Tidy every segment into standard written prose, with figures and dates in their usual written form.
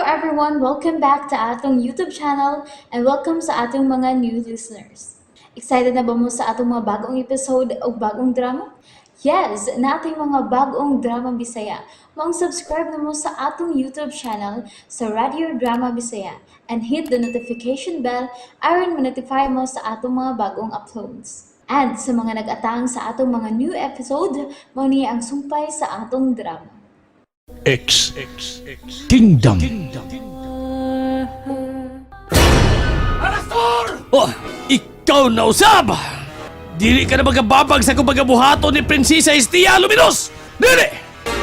Everyone! Welcome back to atong YouTube channel and welcome sa atong mga new listeners. Excited na ba mo sa atong mga bagong episode o bagong drama? Yes, nating mga bagong drama Bisaya. Maong subscribe na mo sa atong YouTube channel sa Radio Drama Bisaya and hit the notification bell aron ma-notify mo sa atong mga bagong uploads. And sa mga nag-atang sa atong mga new episode, mao ni ang sumpay sa atong drama. X Kingdom. Oh, ikaw na usab! Dili ka na magababag sa kung pagabuhaton ni Prinsesa Estia Luminos! Dili!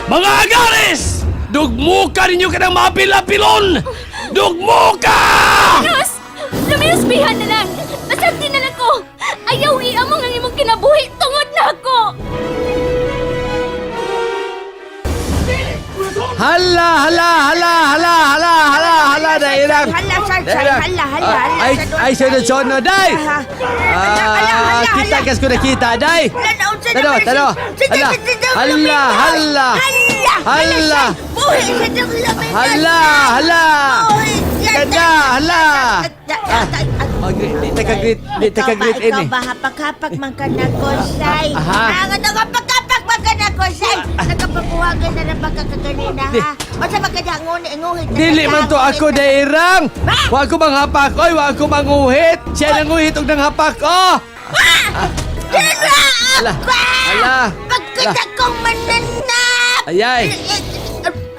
Mga agares! Dugmuka ninyo ka ng mapilapilon! Dugmuka! Luminos! Luminos, bihan na lang! Masanti na lang ko! Ayaw iamong ang imong kinabuhi tungod na ako! Hala, hala, hala, hala, hala, hala, hala, dairang. Hala, sir, sir, Dairang. hala, hala, Ah, hala, Ay, sa doon, ay, sir. sa doon, no, day. Hala, hala, Ah, hala, kita hala. kas ko nakita, day. Wala na, unsa Tano, naman tano. si- Hala, si- hala, hala. Hala, Hala. sir. Buhi sa diyang luminos. Hala, hala. Buhi siya. Ganda, hala. Oh, di ta ka-greet, di ta ka-greet Ikaw ini. ba, hapak-hapak man ka na ko, say. Aha. Ah, nga nakapak-hapak man ka na ko, say. Nakapabuhagan na na ba ka kaganina, ha? O sa magkadanguni, nguhit na Dili ka, man to nguhit ako na- dairang. Ba? Wa ko manghapak, oy, wa ko manguhit. Siya nanguhit og nanghapak, oh. Dira Hala, ako! hala. Pagkita kong mananap! Ayay.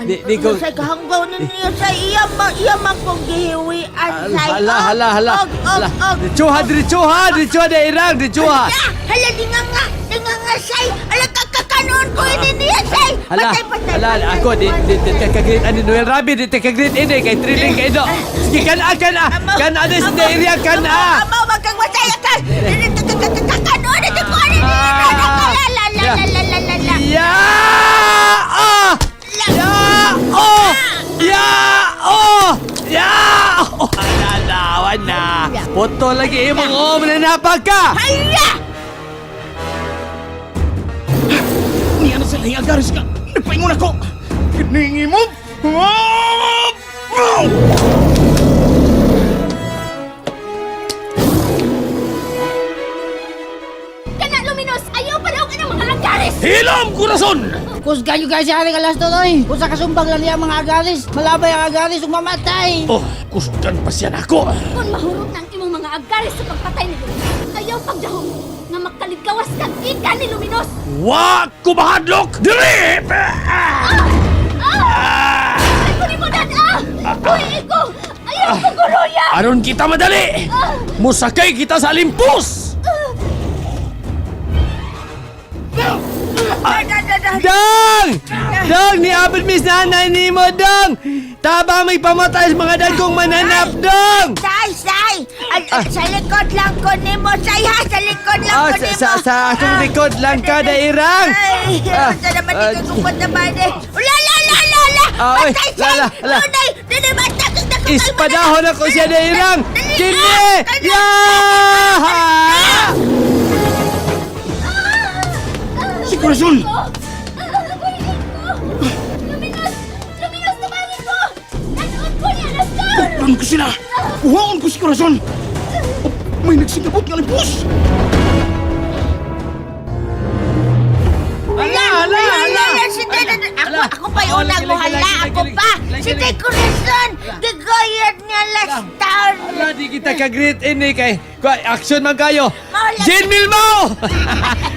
Di ko- Sa kahanggaw na niya sa iya ma iya man kong gihiwian sa Hala, hala, hala. Og, og, Hala. og. Diretsuha, diretsuha, diretsuha dairang, diretsuha. Hala, hala, di nga nga, di nga nga, say. Hala, kakakanon ko ini niya, say. Hala, Patay, patay, hala, patay. ako di ka-greet ani Noel Rabi, di ka greet ini kay thrilling kay do. Sige kana kana, kana na sa area kana. Amaw, wag kang masaya ka. Kakakanon ito ko ini niya. Ah. La, la, la, la, la, la, la, la. Ya! Ah! Ya! Oh! Ya! Oh! Ya! Oh! Ala, na. Poto lagi imong oh, mananapag ka. Hala! Niya na sila yung agaris nga. Nagpaingon ako. Kiningi mo. Kana, Luminos! Ayaw palaw ka ng mga agares! Hilom, kurason! Kusgan nyo guys si Haring Alas Totoy. Kung sa kasumbang lang niya ang mga agaris, malabay ang agaris ug mamatay. Oh, kusgan pa siya nako. Kung mahurot na ang imong mga agares sa pagpatay ni Luminos, ayaw pagdahom nga makaligkawas kag ika ni Luminos! Wa ko mahadlok! Dili! Ay, kunin mo dan! Ah! Buhi ko! Ayaw ko guruya! Aron kita madali! Musakay kita sa limpus! Dang! Dang, niabot mis nanay nimo, Dang! Tabang may pamatay sa mga dagkong mananap, Dang! Say, say! Ay, sa likod lang ko nimo, say ha! Sa likod lang Ah, ko sa, nimo! sa, sa akong likod lang ka, dairang! Ay, Ah, sa naman ah, di ka kumot naman eh. Ula, la, la, la, la! Ah, oy, Patay, la, say! la, la. Dunay! Dunay, matag! Ispadahon ako siya, dairang! Kini! Ya! Si Corazon! Buhi ko! Luminos! Luminos, tumangin ko! Nanood ko ni Alastor! Buklan ko sila! Kuhaon ko si Corazon! Oh, may nagsingabot nga limpus! Ala, ala, ala! Ako, ako pa yung unang mo, hala! Ako pa! Si Tay Corazon! Gigoyot niya last town! Ala, di kita ka-greet ini kay kwa, action man kayo. Mawala. Jane Milmao!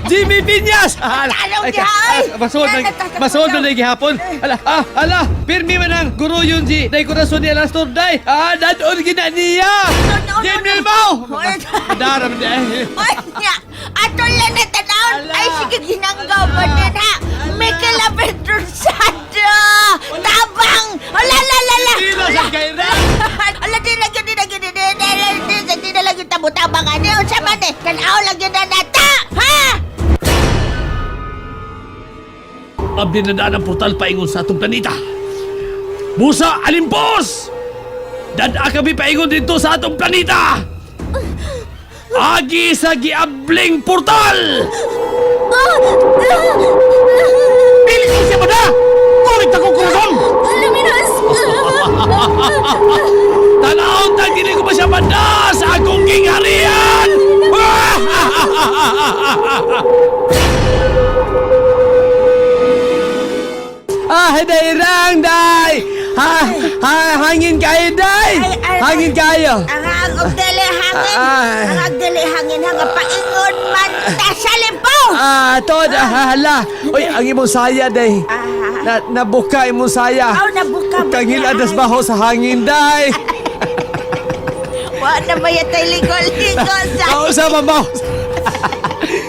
Jimmy Piñas! Ala, Talong ay, di, ay! Masuod na, masuod na gihapon. Ala, ah, ala, pirmi man ang guro yun si Day Corazon ni Alastor Day. Ah, dadon gina niya! No, no, Jane no, no. Milmao! Oy. Madara man di ay. Oy, niya! Ato lang na tanawon! Ala. Ay, sige, ginanggaw mo din ha! Michael Aventursado! Tabang! Ala, la, la, la! Dila sa kaira! Ala, di na gyud, di na gyud, di na, di na, di na, di na lang yung tabo-tabang ani. Unsa man eh? Tanaw lang yun na nata! Ha? Abdi na daan ang portal paingon sa atong planeta. Busa, alimpos! Dada kami paingon dito sa atong planeta! Agi sa giabling portal! Dili ko siya ba na? Kulit ako, Corazon! Luminos! Tanaw ta dili ko pa siya manda sa akong gingharian! Ah, day rang day. Ha, ha, hangin kayo day. Ay, ay, Hangin kayo. Ang ang og dili hangin. Ah. Ang ang dili hangin hanga paingon man ta sa limpaw. Ah, tod, ah, hala. Oy, ang imong saya day. Ah. Na, nabuka imong saya. Aw, nabuka ba Kangil niya? adas baho sa hangin day. Wa na ba yatay ligol-ligol sa Kausa mabaho.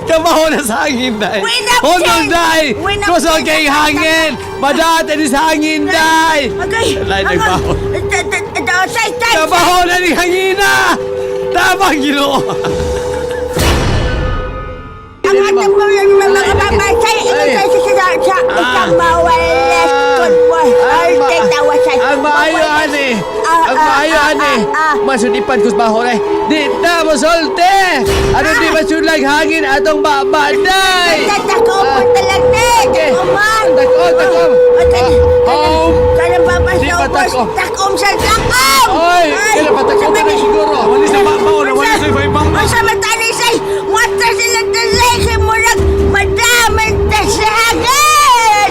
Kabaho na sa hangin day. Winap Honol day. Winap Kusog kay hangin. Madate ni sa hangin day. Agay. Lain nagbaho. Say, say. Kabaho na ni hangina. Tama Ginoo. Ang atong mga mga babae Ay. sa sa sa sa isang mawalas kun ay kay tawa sa Ang maayo ani. Ah, Ang ah, maayo ah, ani. ah, ah. Masudipan kus baho day. Di ta mosolte. Ano di masulag hangin atong baba day. Tatako mo talaga Okay. Takuman. Tako, tako. Home. Kanang baba Di sa pa ubos. tako. Takom sa takom. Oy, kailan pa tako na siguro. Wali sa babaw na wali sa ibang Unsa man tani say? Wata sila talay kay murag madamay ta sa hangin.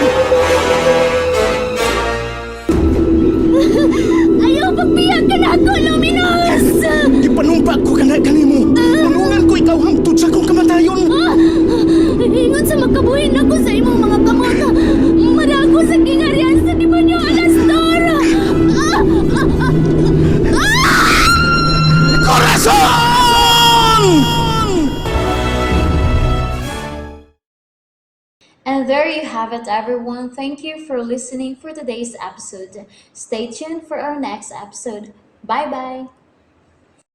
Ayaw pagbiyak ka na ako, Luminos! Gipanumpa ko kana kanimo. Unungan ko ikaw hangtod sa akong kamatayon. Ah! Ingon sa makabuhin ako sa imong mga kamot. Marago sa gingarian sa demonyo, Alastor! Ah! Ah! Ah! Corazon! And there you have it, everyone. Thank you for listening for today's episode. Stay tuned for our next episode. Bye bye.